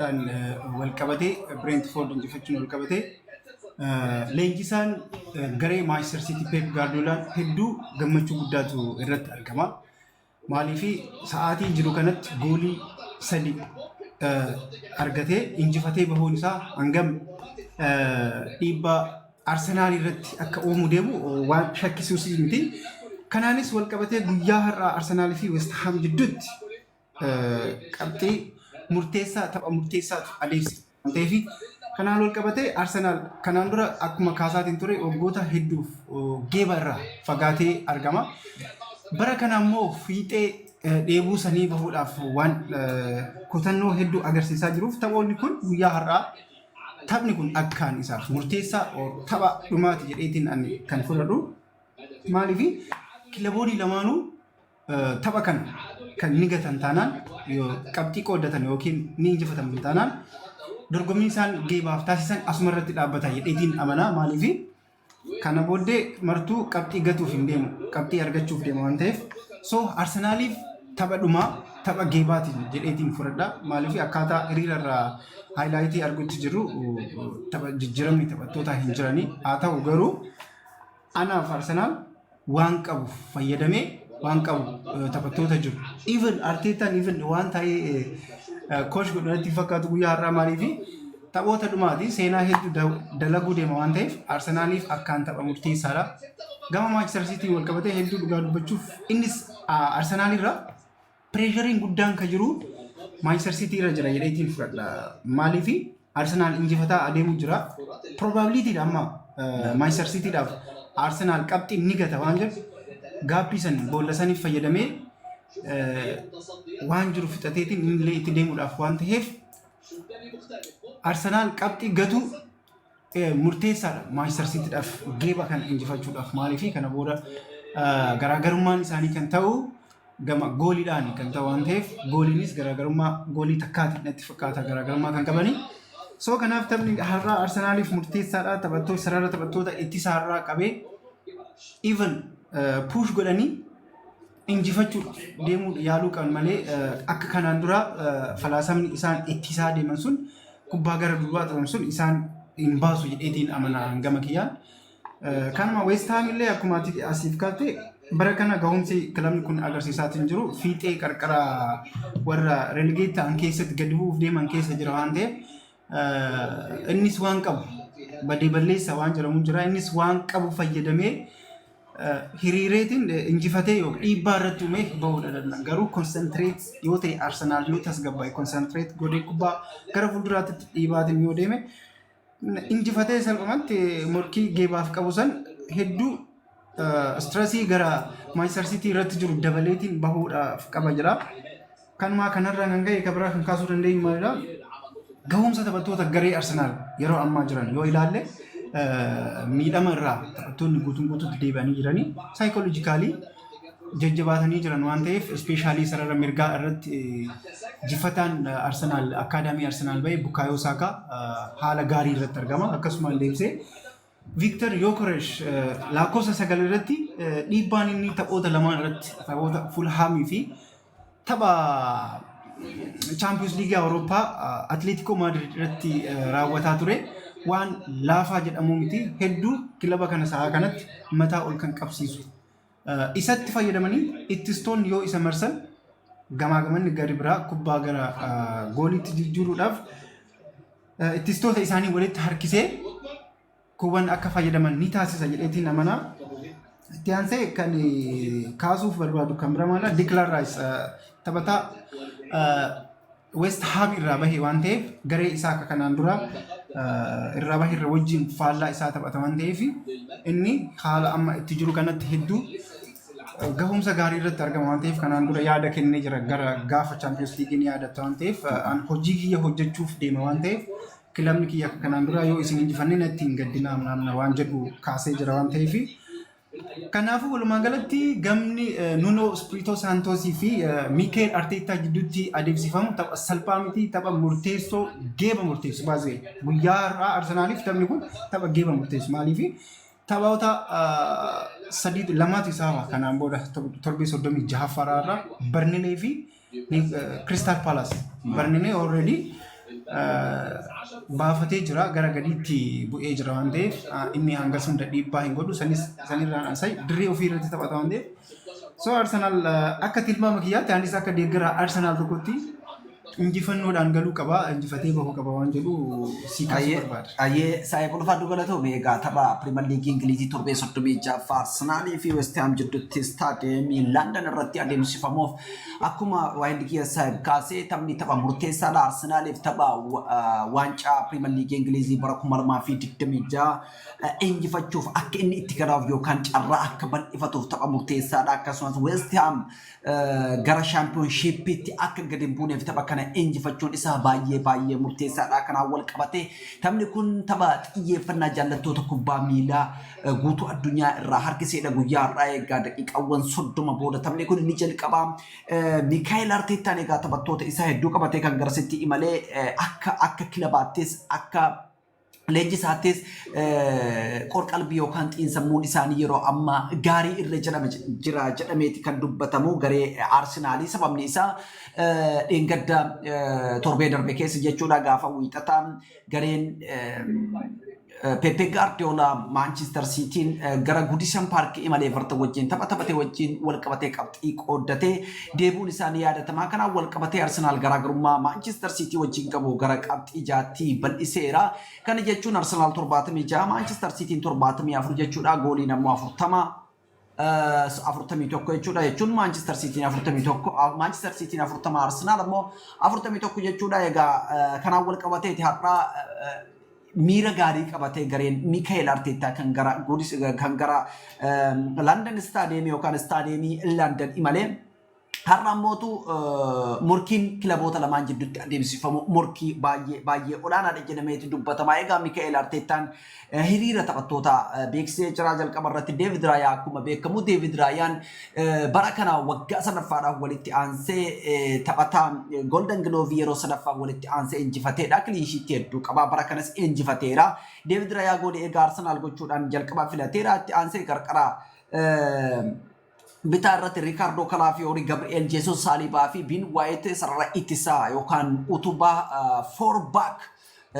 Wal qabatee, Brentford injifachuun wal qabatee, leenjisaan garee Manchester City Pep Guardiolaan hedduu gammachuu guddaatu irratti argama. Maaliif, sa'aatii jiru kanatti goolii sadi argatee injifatee bahuun isaa hangam dhiibbaa Arsenaal irratti akka uumu deemu waan shakkisuus miti. Kanaanis wal qabatee guyyaa har'aa Arsenaalii fi West Ham jidduutti qabxii murteessaa, tapha murteessaatu adeemsifama waan ta'eef, kanaan wal qabatee Arsenaal kanaan dura akkuma kaasaatiin ture waggoota hedduuf geeba irraa fagaatee argama. Bara kana immoo fiixee dheebuu sanii bahuudhaaf waan kutannoo hedduu agarsiisaa jiruuf, taphoonni kun guyyaa har'aa taphni kun akkaan isaaf murteessaa, tapha dhumaati jedheetiin ani kan fudhadhu. Maaliif, kilaboonni lamaanuu tapha kana kan ni gatan taanaan, qabxii qooddatan yookiin ni injifataman taanaan, dorgommii isaan geebaaf taasisan asuma irratti dhaabbata jedheetiin amanaa. Maaliif, kana booddee martuu qabxii gatuuf hin deemu, qabxii argachuuf deema waan ta'eef. So Arsenaaliif tapha dhumaa, tapha geebaatiin jedheetiin fudhadha. Maaliif, akkaataa hiriira irraa highlight argutti jiru tapha jijjiiramni taphattootaa hin jiranii. Haa ta'u garuu, anaaf Arsenaal waan qabu fayyadamee, waan qabu taphattoota jiru. Even Arteetaan even waan ta'ee coach godhu natti fakkaatu guyyaa har'aa. Maaliif, taphoota dhumaati, seenaa hedduu dalaguu deema waan ta'eef, Arsenaaliif akkaan tapha murteessaadha. Gama Manchester City wal qabatee, hedduu dhugaa dubbachuuf, innis Arsenaal irra pressureiin guddaan kan jiru Manchester City irra jira jedheetiin fudhadha. Maaliif, Arsenaal injifataa adeemuu jira. Probabilitydha amma Manchester Cityidhaaf Arsenaal qabxii ni gata waan jedhu, gapii san boolla saniif fayyadamee waan jiru fixateetiin inni itti deemuudhaaf waan ta'eef, Arsenaal qabxii gatu murteessaadha Manchester Cityidhaaf geeba kana injifachuudhaaf. Maaliif, kana booda garaagarummaan isaanii kan ta'u gama gooliidhaan kan ta'u waan ta'eef, gooliinis garaagarummaa goolii takkaatiin natti fakkaata garaagarummaa kan qabanii. So kanaaf taphni har'aa Arsenaaliif murteessaadha. Taphattoota sarara taphattoota ittisaa irraa qabee even push godhanii injifachuudhaaf deemuu yaaluu qaban malee, akka kanaan dura falaasamni isaan ittisaa deeman sun, kubbaa gara duubaa ta'an sun isaan hin baasu jedheetiin amana gama kiyyaan. Kanuma West Ham illee akkuma ati asiif kaatte, bara kana gahumsi kilabni kun agarsiisaatiin jiru fiixee qarqara warra relegate ta'an keessatti gadi bu'uuf deeman keessa jira waan ta'eef, innis waan qabu badee balleessa waan jedhamu jira. Innis waan qabu fayyadamee hiriireetiin injifatee yoo dhiibbaa irratti uumee bahuu danda'a. Garuu concentrate yoo ta'e, Arsenaal yoo tasgabbaa'e, concentrate godhee kubbaa gara fuulduraatti dhiibaatiin yoo deeme, injifatee salphumatti morkii geebaaf qabu san hedduu stressii gara Manchester City irratti jiru dabaleetiin bahuudhaaf qaba jira. Kanumaa kanarraa kan ka'e, kan biraa kan kaasuu dandeenyu maalidha? Gahumsa taphattoota garee Arsenaal yeroo ammaa jiran yoo ilaalle, miidhama irraa taphattoonni guutuun guutuutti deebi'anii jiranii psychologically jajjabaatanii jiran waan ta'eef, especially sarara mirgaa irratti jifataan Arsenaal academy Arsenaal bahee Bukaayoo Saakaa haala gaarii irratti argama. Akkasuma deebisee Viktor Yokoresh lakkoofsa 9 irratti dhiibbaan inni taphoota lamaan irratti, taphoota Fulhaamii fi tapha Champions League Awurooppaa Atleetikoo Maadrid irratti raawwataa ture waan laafaa jedhamu miti. Hedduu kilaba kana sa'a kanatti mataa ol kan qabsiisu. Isatti fayyadamanii ittistoonni yoo isa marsan, gamaa gamanni gari biraa kubbaa gara gooliitti jijjiiruudhaaf ittistoota isaanii walitti harkisee kuban akka fayyadaman ni taasisa jedheetiin amanaa. Itti aansee kan kaasuuf barbaadu kan bira maala? Declan Rice taphataa West Ham irraa bahe waan ta'eef, garee isaa akka kanaan dura irraa bahe irra wajjin faallaa isaa taphata waan ta'eef, inni haala amma itti jiru kanatti hedduu gahumsa gaarii irratti argama waan ta'eef, kanaan dura yaada kennee jira gara gaafa Champions League ni yaadatta waan ta'eef, an hojii kiyya hojjechuuf deema waan ta'eef, kilabni kiyya akka kanaan dura yoo isin injifannee natti hin gaddinaa namna waan jedhu kaasee jira waan ta'eef. Kanaafuu walumaa galatti gamni Nuno Espirito Santosii fi Mikel Arteta gidduutti adeemsifamu tapha salphaa miti, tapha murteessoo, geeba murteessu baasee. Guyyaa har'aa Arsenaaliif taphni kun tapha geeba murteessu. Maaliif, taphoota sadii lamaatu isaa kanaan booda torbee 36ffaarraa Burnley fi Crystal Palace. Burnley already Baafatee jira, gara gadiitti bu'ee jira waan ta'eef inni hangas hunda dhiibbaa hin godhu. Sanis sanirraan asai dirree ofii irratti taphata waan ta'eef. So Arsenal akka tilmaama kiyyaatti, anis akka deeggaraa Arsenal tokkotti, injifannoodhaan galuu qaba, injifatee bahuu qaba waan jedhu si kaasuu barbaada. Ayyee, saayib, ulfaadhu, galatoome. Egaa tapha Piriimer Liigii Ingilizii torbee 36ffaa Arsenaalii fi West Ham jidduutti istaadiyeemii London irratti adeemsifamuuf, akkuma waayilli kiyya saayib kaasee, taphni tapha murteessaadha. Arsenaaliif tapha waancaa Piriimer Liigii Ingilizii bara 2026 injifachuuf akka inni itti galaaf yookaan carraa akka bal'ifatuuf tapha murteessaadha. Akkasumas West Ham gara shaampiyoonshiippiitti akka gadi hin buuneef tapha kana injifachuun isaa baay'ee baay'ee murteessaadha. Kanaan wal qabatee taphni kun tapha xiyyeeffannaa jaallattoota kubbaa miilaa guutuu addunyaa irraa harkiseedha. Guyyaa har'aa egaa daqiiqaawwan 30 booda taphni kun ni jalqaba. Mikaa'el Arteettaan egaa taphattoota isaa hedduu qabatee kan garasitti imalee, akka kilabaattis akka leenjisaattis qorqalbii yookaan xiinsammuun isaanii yeroo ammaa gaarii irra jira jedhameeti kan dubbatamu garee Arsenaalii. Sababni isaa dheengadda torbee darbe keessa jechuudha, gaafa wiixataa gareen Pepe Guardiola Manchester Cityin gara Goodison Park imalee Everton wajjin tapha taphate wajjin wal qabatee qabxii qooddatee deebi'uun isaanii yaadatamaa. Kanaan wal qabatee Arsenal garaagarummaa Manchester City wajjin qabu gara qabxii 6tti bal'iseera. Kana jechuun Arsenal 76, Manchester Cityin 74 jechuudha. Gooliin ammoo 40 41 jechuudha. Jechuun Manchester Cityin 41, Manchester Cityin 40, Arsenal ammoo 41 jechuudha. Egaa kanaan wal qabateeti har'aa miira gaarii qabatee gareen Mikael Arteetaa kan gara London Stadium yookaan Stadiumii London imalee. Har'a ammootu morkiin kilaboota lamaan jidduutti adeemsifamu morkii baay'ee baay'ee olaanaadha jedhameeti dubbatama. Egaa Mikael Arteetaan hiriira taphattoota beeksisee jira. Jalqaba irratti Deevid Raayaa, akkuma beekamu Deevid Raayaan bara kana waggaa sadaffaadhaaf walitti aansee taphataa Golden Glove yeroo sadaffaaf walitti aansee injifateedha. Clean sheetii hedduu qaba. Bara kanas injifateera. Deevid Raayaa goolii egaa Arsenaal gochuudhaan jalqaba filateera. Itti aansee qarqara bitaa irratti Riikaardoo Kalaafiyoori, Gabri'eel Jeesus, Saalibaa fi Bin Waayit sarara ittisaa yookaan utubaa four back,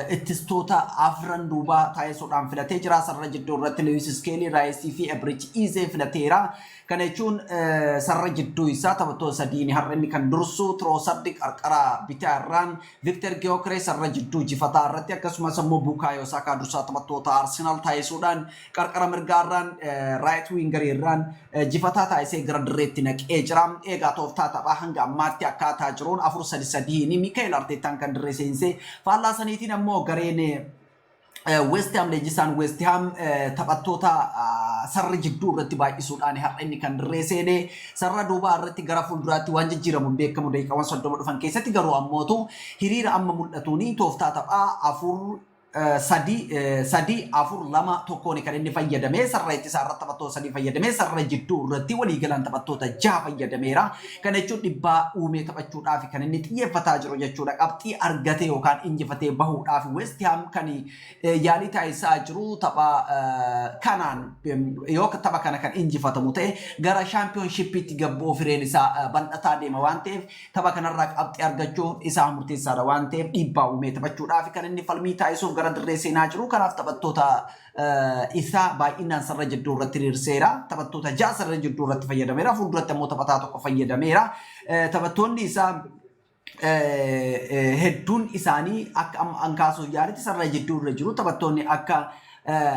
ittistoota afran duubaa taasisuudhaan filatee jira. Sarara jidduu irratti Lewis Skeelii, Raayisii fi Ebrich Iizee filateera. Kana jechuun sarara jidduu isaa taphattoota sadiin har'a inni kan dursu Troosardi qarqara bitaa irraan, Viktor Gyökeres sarara jidduu jifataa irratti, akkasumas immoo Bukaayoo Saakaa dursaa taphattoota Arsenaal taasisuudhaan qarqara mirgaa irraan, right wingerii irraan jifataa taasisee gara dirreetti naqee jira. Egaa tooftaa taphaa hanga ammaatti akkaataa jiruun 4-3-3 Mikael Arteetaan kan dirree seensee. Faallaa saniitiin ammoo gareen West Ham, leenjisaan West Ham taphattoota sarara jidduu irratti baay'isuudhaan har'a inni kan dirree seenee. Sarara duubaa irratti gara fuulduraatti waan jijjiiramu hin beekamu daqiiqaawwan 30 dhufan keessatti. Garuu ammootu hiriira amma mul'atuuni tooftaa taphaa 4 3 3 4 2 1n kan inni fayyadamee. Sarara ittisaa irratti taphattoota sadii fayyadamee, sarara jidduu irratti waliigalaan taphattoota jaha fayyadameera. Kana jechuun dhibbaa uumee taphachuudhaaf kan inni xiyyeeffataa jiru jechuudha. Qabxii argatee yookaan injifatee bahuudhaaf West Ham kan yaalii taasisaa jiru. Tapha kanaan yoo tapha kana kan injifatamu ta'e gara shaampiyoonshiippiitti gabboo fireen isaa bal'ataa deema waan ta'eef, tapha kanarraa qabxii argachuun isaa murteessaadha waan ta'eef, dhiibbaa uumee taphachuudhaaf kan inni falmii taasisuuf gara dirree seenaa jiru. Kanaaf taphattoota isaa baay'inaan sarara jidduu irratti hiriirseera. Taphattoota ja'a sarara jidduu irratti fayyadameera. Fuulduratti ammoo taphataa tokko fayyadameera. Taphattoonni isaa hedduun isaanii akka amma an kaasuuf yaalitti sarara jidduu irra jiru. Taphattoonni akka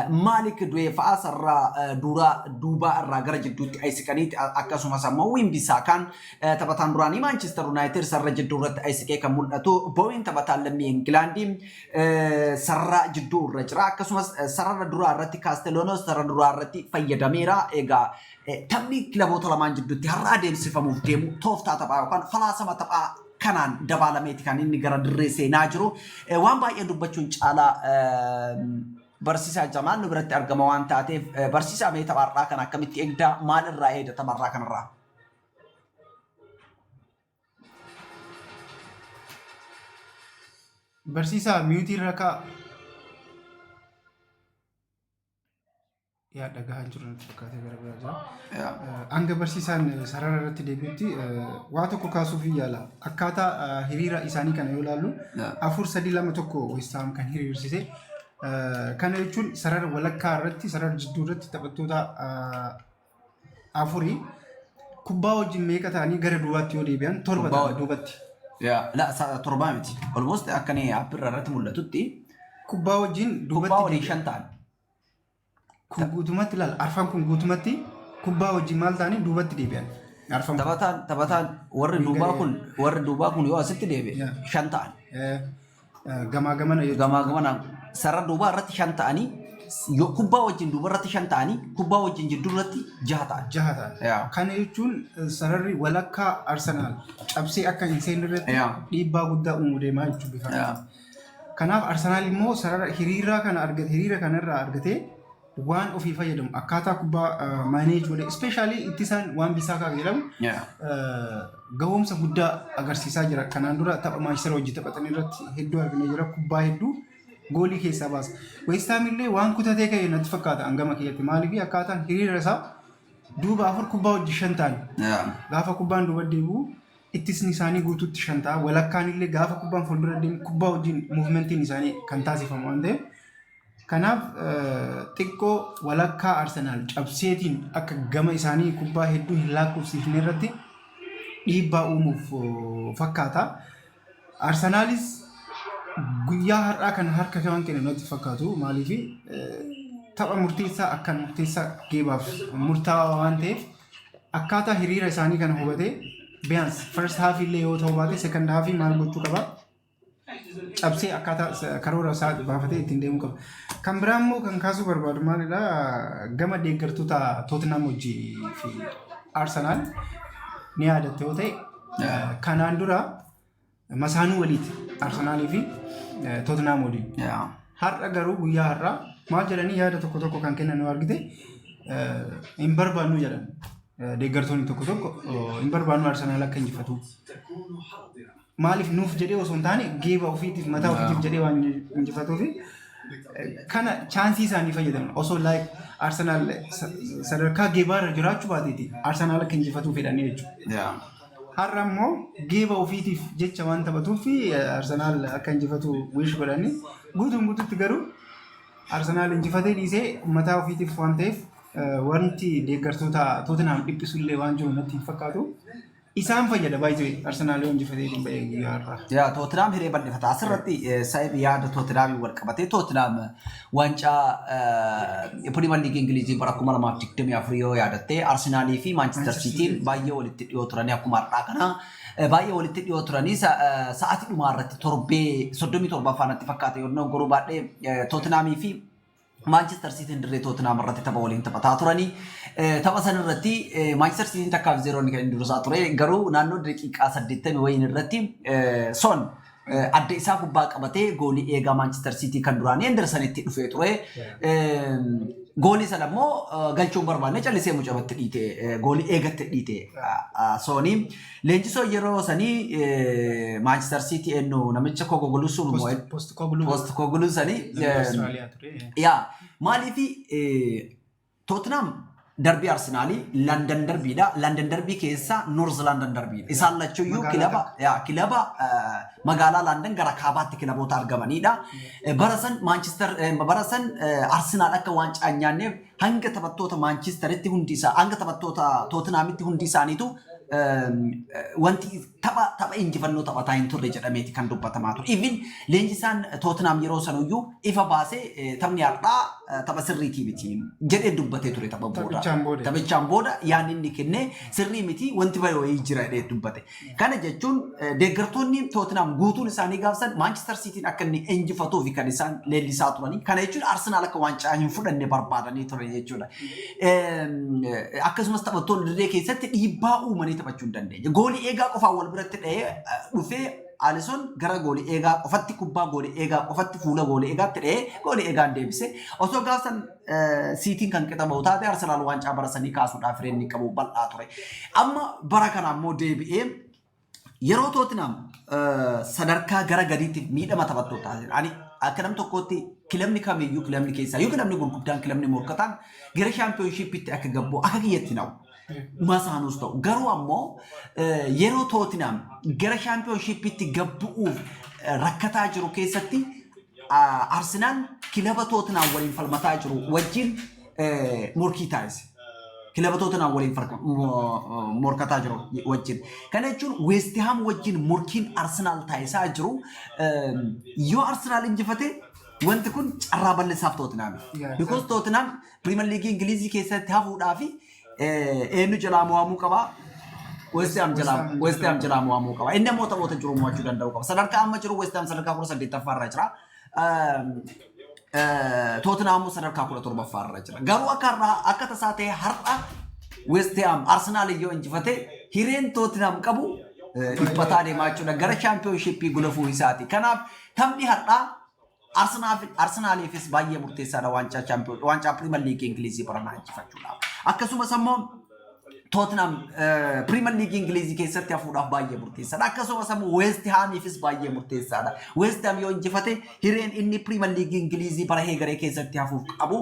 Maalik Du'ee fa'aa sarara duraa duubaa irraa gara jidduutti ayisiqaniiti, akkasumas ammoo Wan-Bisaakaan taphataan duraanii Maanchister Yuunaayitid sarara jidduu irratti ayisiqee kan mul'atu. Booyin taphataan lammii Ingilaandii sarara jidduu irra jira. Akkasumas sarara duraa irratti Kaastelonos sarara duraa irratti fayyadameera. Egaa taphni kilaboota lamaan jidduutti har'a adeemsifamuuf deemu tooftaa taphaa yookaan falaasama taphaa kanaan dabaalameeti kan inni gara dirree seenaa jiru. Waan baay'ee dubbachuun caalaa barsiisaa Jamaal nu biratti argama waan taateef, barsiisaa, mee tapha har'aa kana akkamitti eegdaa? Maal irraa eegda tapha har'aa kanarraa? Barsiisaa, muteii irra kaa'a. Yaa, dhagahaa jiru natti fakkaatee gara biraa jira. Hanga barsiisaan sarara irratti deebi'utti waa tokko kaasuuf yaala. Akkaataa hiriira isaanii kana yoo ilaallu, 4-3-2-1 West Ham kan hiriirsise. Kana jechuun sarara walakkaa irratti, sarara jidduu irratti taphattoota afurii, kubbaa wajjin meeqa ta'anii gara duubaatti yoo deebi'an torba Kubbaa ta'an duubatti. La, torbaa miti. Almost akka inni appirra irratti mul'atutti Kubbaa wajjin kubbaa duubatti waliin deebi'an. shan ta'an. Kun guutumatti ilaala. Arfan kun guutumatti kubbaa wajjin maal ta'anii duubatti deebi'an. Arfan kun. Taphataan warri duubaa kun yoo asitti deebi'e shan ta'an. Gamaa gamana jechuudha. Gamaa gamanaan sarara duubaa irratti shan ta'anii, yoo kubbaa wajjin duuba irratti shan ta'anii, kubbaa wajjin jidduu irratti jaha ta'an. Jaha ta'an. Kana jechuun sararri walakkaa Arsenaal cabsee akka hin seenne irratti dhiibbaa guddaa uumuu deemaa jechuudha bifa kanaan. Kanaaf Arsenaal immoo sarara hiriiraa kana argate, hiriira kanarraa argatee waan ofii fayyadamu akkaataa kubbaa manage godhe, especially ittisaan waan Bisaakaa jedhamu gahumsa guddaa agarsiisaa jira. Kanaan dura tapha Maanchister wajjin taphatan irratti hedduu arginee jira. Kubbaa hedduu goolii keessaa baasa. West Ham illee waan kutatee ka'e natti fakkaata hangama kiyyatti. Maaliif akkaataan hiriira isaa duuba afur, kubbaa wajjin shan ta'an. Gaafa kubbaan duuba deebi'u ittisni isaanii guutuutti shan ta'a. Walakkaan illee gaafa kubbaan fuuldura deemu kubbaa wajjin movementiin isaanii kan taasifamu waan ta'eef. Kanaaf xiqqoo walakkaa Arsenaal cabseetiin akka gama isaanii kubbaa hedduu hin lakkoofsifne irratti dhiibbaa uumuuf fakkaata. Arsenaalis guyyaa har'aa kana harka waan kennu natti fakkaatu. Maaliif tapha murteessaa akkan murteessaa geebaaf murtaawaa waan ta'eef, akkaataa hiriira isaanii kana hubatee biyyaans first half illee yoo ta'u baate second half maal gochuu qaba? Cabsee akkaataa karoora isaa baafatee ittiin deemuu qaba. Kan biraa immoo kan kaasuu barbaadu maalidha? Gama deeggartoota Tottenham hojii fi Arsenal ni yaadatte yoo ta'e, kanaan dura masaanuu waliiti Arsenaalii fi Tottenham waliin. Har'a garuu guyyaa har'aa maal jedhanii yaada tokko tokko kan kennan yoo argite, hin barbaannu jedhan. Deeggartoonni tokko tokko hin barbaannu Arsenaal akka injifatu. Maaliif nuuf jedhee osoo hin taane geeba ofiitiif, mataa ofiitiif jedhee waan injifatuufi kana chance isaanii fayyadaman. Osoo like Arsenaal sadarkaa geebaarra jiraachuu baateeti Arsenaal akka injifatuu fedhanii jechuudha. Har'a immoo geeba ofiitiif jecha waan taphatuuf Arsenaal akka injifatu wish godhanii, guutuun guututti garuu Arsenaal injifatee dhiisee mataa ofiitiif waan ta'eef wanti deeggartoota Tottenham dhiphisullee waan jiru natti hin fakkaatu. Isaan fayyada baay'ee Arsenaal yoo injifatee hin ba'e guyyaa har'aa. Yaa, Tottenham hiree bal'ifata. Asirratti Saayib, yaada Tottenhamiin wal qabatee, Tottenham waancaa Piriimer Liigii Ingilizii bara 2024 yoo yaadatte, Arsenaalii fi Maanchister Siitiin baay'ee walitti dhiyoo turanii, akkuma har'aa kana baay'ee walitti dhiyoo turanii, sa'aatii dhumaa irratti torbee 37ffaa natti fakkaate yoo goruu baadhee, Tottenhamii fi Maanchister Siitiin dirree Tottenham irratti tapha waliin taphataa turanii. Tapha san irratti Maanchister Siitiin 1-0 kan inni dursaa ture. Garuu naannoo daqiiqaa 80 wayiin irratti Son adda isaa kubbaa qabatee goolii eegaa Maanchister Siitii kan duraanii Hendersonitti dhufee ture. Goolii sana immoo galchuun barbaanne, callisee mucamatti dhiite, goolii eegatte dhiite Soonii. Leenjisoo yeroo sanii Maanchister Siitii eenyu, namicha Kogogoluu sun immoo Post Kogluu. Post Kogluu sanii Austraaliyaa ture. Yaa, maaliif Tottenham darbii Arsenaalii London darbiidha. London darbii keessa North London darbiidha. Isaan lachuyyuu Magaalaa kilaba, yaa, kilaba magaalaa London gara kaabaatti kilaboota argamanidha. Bara san Manchester bara san Arsenaal akka waancaa hin nyaanneef hanga taphattoota Manchesteritti hundi isaa, hanga taphattoota Tottenhamitti hundi isaaniitu wanti tapha injifannoo taphataa hin turre jedhameeti kan dubbatamaa ture. Even leenjisaan Tottenham yeroo sanuyyuu ifa baasee taphni har'aa tapha sirriitii miti jedhee dubbatee ture tapha booda. Taphichaan booda. Taphichaan booda yaadni inni kenne sirrii miti, wanti bare wayii jira jedhee dubbate. Kana jechuun deeggartoonni Tottenham guutuun isaanii gaafsan Manchester Cityin akka inni injifatuufi kan isaan leellisaa turanii. Kana jechuun Arsenal akka waancaa hin fudhanne barbaadanii turan jechuudha. Akkasumas taphattoonni dirree keessatti dhiibbaa uumanii taphachuu hin dandeenye. Goolii eegaa qofaan wal biratti dhahee dhufee Alisson gara goolii eegaa qofatti, kubbaa goolii eegaa qofatti, fuula goolii eegaatti dhahee goolii eegaan deebise. Osoo gaafsan Siitiin kan qixa bahu taate, Arsenaal waancaa bara sanii kaasuudhaaf hireen inni qabu bal'aa ture. Amma bara kana ammoo deebi'ee Yeroo Tottenham sadarkaa gara gadiitti miidhama taphattootaa jira. Ani akka nam tokkootti kilabni kamiyyuu, kilabni keessaa yoo kilabni gurguddaan, kilabni morkataan gara Championshippitti akka gabbu akka kiyyatti na'u. Masaanus ta'u. Garuu ammoo yeroo Tottenham gara Championshippitti gabbu'uuf rakkataa jiru keessatti Arsenal kilaba Tottenham waliin falmataa jiru wajjin morkii taasise. Kilaba Tottenham waliin morkataa jiru wajjin. Kana jechuun West Ham wajjin morkiin Arsenal taasisaa jiru yoo Arsenal injifate wanti kun carraa bal'isaaf Tottenham. Because Tottenham Premier League Ingilizii keessatti hafuudhaa fi eenyu jalaa mo'amuu qaba? West Ham jalaa West Ham jalaa mo'amuu qaba. Inni immoo taphoota jiru mo'achuu danda'u qaba. Sadarkaa amma jiru West Ham sadarkaa 18ffaa irra jira. Tottenham immoo sadarkaa 17ffaa irra jira. Garuu akka har'aa akka tasaa ta'e har'a West Ham Arsenal yoo injifate hireen Tottenham qabu dhiphataa deemaa jechuudha. Gara Championshipii gulufuu isaati. Kanaaf taphni har'aa Arsenaaliifis baay'ee murteessaadha waancaa Champion waancaa Premier League Ingilizii baranaa injifachuudhaaf. Akkasumas ammoo Tottenham Premier League Ingilizii keessatti hafuudhaaf baay'ee murteessaadha. Akkasumas ammoo West Hamiifis baay'ee murteessaadha. West Ham yoo injifate hireen inni Premier League Ingilizii bara heegaree keessatti hafuuf qabu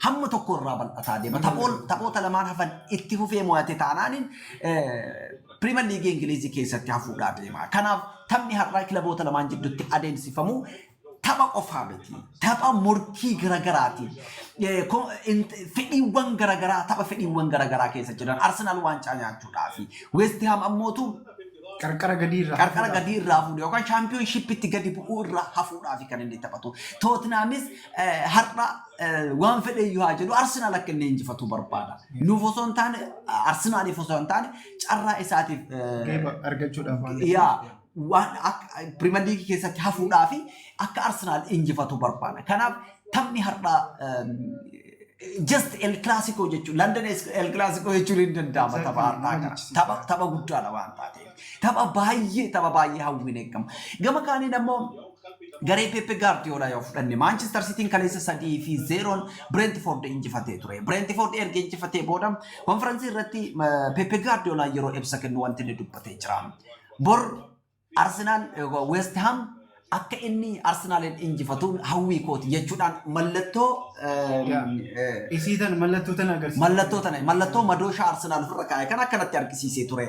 hamma tokko irraa bal'ataa deema. Taphoota lamaan hafan itti fufee mo'ate taanaaniin Premier League Ingilizii keessatti hafuudhaa deema. Kanaaf taphni har'aa kilaboota lamaan jidduutti adeemsifamu tapha qofaa miti. Tapha morkii garagaraati. Fedhiiwwan garagaraa, tapha fedhiiwwan garagaraa keessa jiran. Arsenal waancaa nyaachuudhaafi. West Ham ammootu Qarqara gadii irraa qarqara gadii irraa hafuudha yookaan Championshippitti gadi bu'uu irraa hafuudhaafi kan inni taphatu. Tottenhamis har'a waan fedhe iyyuu haa jedhu Arsenal akka inni injifatu barbaada. Nuuf osoo hin taane, Arsenaliif osoo hin taane, carraa isaatiif geeba argachuudhaaf waan yaa waan akka Premier League keessatti hafuudhaa fi akka Arsenal injifatu barbaada. Kanaaf taphni har'aa just El Clasico jechuun, London El Clasico jechuun hin danda'ama tapha har'aa kana. Tapha guddaadha waan taateef. Tapha baay'ee hawwiin eegama. Gama kaaniin ammoo garee Pepe Guardiola yoo fudhanne, Manchester Cityin kaleessa 3-0n Brentford injifatee ture. Brentford erga injifatee booda konferansii irratti Pepe Guardiola yeroo ibsa kennu wanti inni dubbatee jira. Bor Arsenal West Ham akka inni Arsenaalin injifatu hawwii kooti jechuudhaan mallattoo Isii tan mallattoo tana agarsiisa. Mallattoo tana, mallattoo madooshaa Arsenaal ofirra kaa'e kan akkanatti argisiisee ture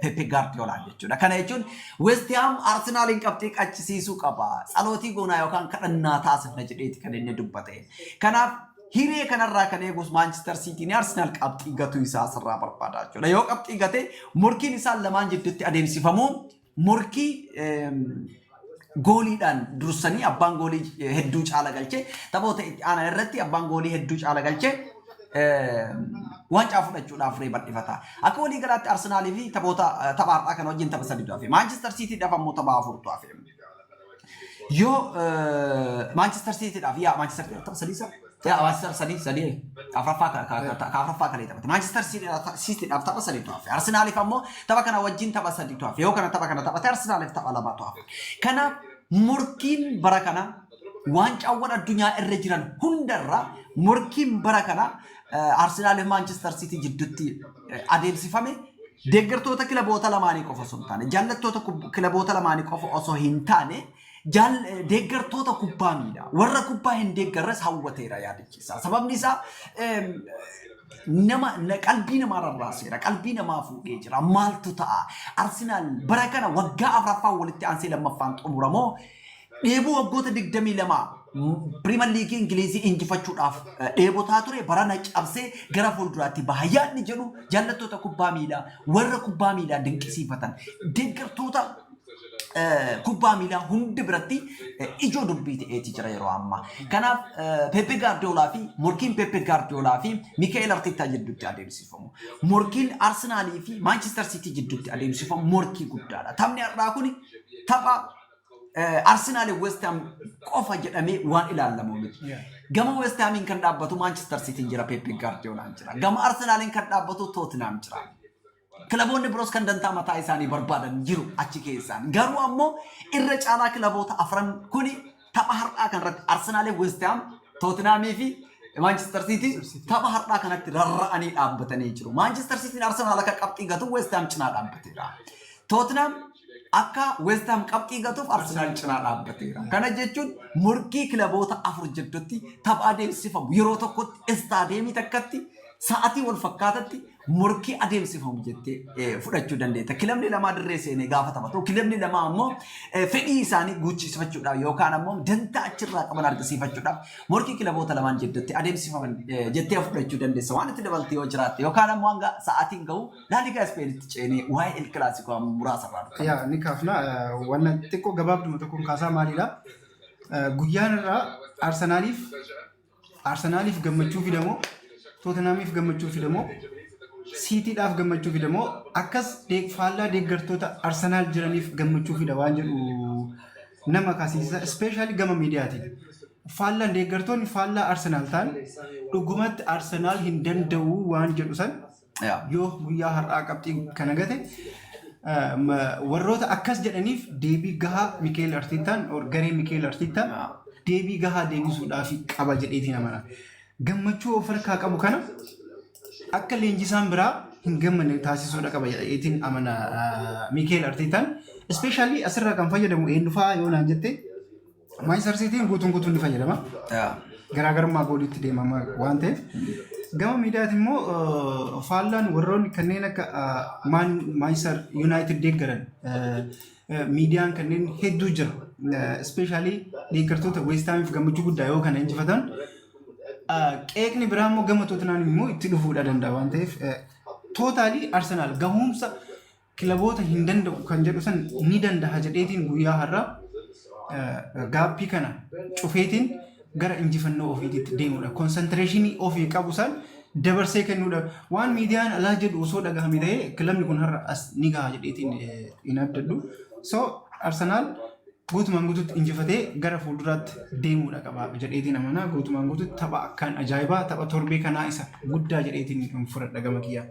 Pepe Guardiola jechuudha. Kana jechuun West Ham Arsenaaliin qabxii qachisiisuu qaba. Tsalootii goonaa yookaan kadhannaa taasifna jedheeti kan inni dubbate. Kanaaf hiree kanarraa kan eegus Manchester City ni Arsenal qabxii gatuu isaa asirraa barbaada jechuudha. Yoo qabxii gate morkiin isaan lamaan jidduutti adeemsifamu morkii gooliidhaan dursanii abbaan goolii hedduu caala galchee taphoota itti aanan irratti abbaan goolii hedduu caala galchee waancaa fudhachuudhaaf ree bal'ifata. Akka walii galaatti Arsenaalii fi taphoota tapha har'aa kana wajjin tapha sadiitu hafe. Manchester Cityidhaaf ammoo tapha afurtu hafe. Yoo Manchester Cityidhaaf, yaa Manchester tapha sadii isa yaa Manchester sadii sadii afuraffaa ka afuraffaa kalee taphate. Manchester Cityidhaaf tapha sadiitu hafe. Arsenaaliif ammoo tapha kana wajjin tapha sadiitu hafe. Yoo kana tapha kana taphate Arsenaaliif tapha lamatu hafe. Kanaaf morkiin bara kana waancaawwan addunyaa irra jiran hundarra morkiin bara kana Arsenaaliif Manchester City jidduutti adeemsifame deeggartoota kilaboota lamaanii qofa osoo hin taane, jaallattoota kilaboota lamaanii qofa osoo hin taane, deeggartoota kubbaa miilaa warra kubbaa hin deeggarres hawwateera yaadachiisa. Sababni isaa nama qalbii namaa rarraaseera, qalbii namaa fuudhee jira. Maaltu ta'a? Arsenaal bara kana waggaa afuraffaa walitti aansee lammaffaan xumuramoo dheebuu waggoota 22 Premier League Ingilizii injifachuudhaaf dheebotaa ture barana cabsee gara fuulduraatti baha yaadni jedhu jaallattoota kubbaa miilaa, warra kubbaa miilaa dinqisiifatan, deeggartoota kubbaa miilaa hundi biratti ijoo dubbii ta'eeti jira yeroo ammaa. Kanaaf Pepe Guardiola fi morkiin Pepe Guardiola fi Mikael Arteta jidduutti adeemsifamu. Morkiin Arsenaalii fi Manchester City jidduutti adeemsifamu morkii guddaadha. Taphni har'aa kun tapha Arsenaal West Ham qofa jedhamee waan ilaalamu miti. Gama West Hamiin kan dhaabbatu Manchester City jira, Pepe Guardiolaan jira. Gama Arsenaaliin kan dhaabbatu Tottenham jira. Kilaboonni biroos kan dantaa mataa isaanii barbaadan jiru achi keessaan. Garuu ammoo irra caalaa kilaboota afran kuni tapha har'aa kanarratti Arsenaalee, West Ham, Tottenhamii fi Manchester City tapha har'aa kanatti rarra'anii dhaabbatanii jiru. Manchester City Arsenaal akka qabxii gatu West Ham cinaa dhaabbateera. Tottenham Akka West Ham qabxii gatuuf Arsenaal cinaa dhaabbateera. Kana jechuun morkii kilaboota afur jidduutti tapha adeemsifamu yeroo tokkotti istaadiyeemii takkatti sa'atii wal fakkaatatti morkii adeemsifamu jettee fudhachuu dandeetta. Kilabni lamaa dirree seenee gaafa taphatu, kilabni lamaa ammoo fedhii isaanii guuchisifachuudhaaf yookaan ammoo dantaa achirraa qaban argisiifachuudhaaf morkii kilaboota lamaan jidduutti adeemsifaman jettee fudhachuu dandeessa. Waan itti dabalte yoo jiraatte yookaan ammoo hanga sa'aatiin gahu Laaligaa Ispeenitti ceenee waa'ee El Clasico amma muraasa irraa dubbata. Yaa ni kaafna. Wanna xiqqoo gabaabduma tokkoon kaasaa maalidha? Guyyaan irraa Arsenaaliif gammachuu fidamoo, Tootenaamiif gammachuu fidamoo, Siitiidhaaf gammachuu fidamoo, akkas faallaa deeggartoota Arsenaal jiraniif gammachuu fida waan jedhu nama kaasisa. Especially gama miidiyaatiin. Faallaan deeggartoonni faallaa Arsenaal ta'an dhugumatti Arsenaal hin danda'u waan jedhu san yoo guyyaa har'aa qabxii kana gate, warroota akkas jedhaniif deebii gahaa Mikeel Arteetaan or garee Mikeel Arteetaan deebii gahaa deebisuudhaaf qaba jedheetiin amana. Gammachuu of harkaa qabu kana akka leenjisaan biraa hin gammanne taasisuudha qaba jedheetiin amana Mikeel Arteetaan. Especially asirraa kan fayyadamu eenyu fa'aa yoo naan jette, Manchester Cityin guutuun guutuun ni fayyadama. Garaagarummaa gooliitti deemama waan ta'eef. Gama miidiyaatiin immoo faallaan warroonni kanneen akka Manchester United deeggaran miidiyaan kanneen hedduu jira. Especially deeggartoota West Hamiif gammachuu guddaa yoo kana injifatan, qeeqni biraa immoo gama Tottenham immoo itti dhufuudha danda'a waan ta'eef, totally Arsenal gahuumsa kilaboota hin danda'u kan jedhu san ni danda'a jedheetiin guyyaa har'aa gapii kana cufeetiin gara injifannoo ofiititti deemudha. Concentration ofii qabu san dabarsee kennuudha. Waan miidiyaan alaa jedhu osoo dhagahame ta'ee kilabni kun har'a as ni gaha jedheetiin hin abdadhu. So Arsenaal guutumaan guututti injifatee gara fuulduraatti deemuudha qaba jedheetiin amanaa. Guutumaan guututti tapha akkaan ajaa'ibaa, tapha torbee kanaa isa guddaa jedheetiin fudhadha gama kiyyaa.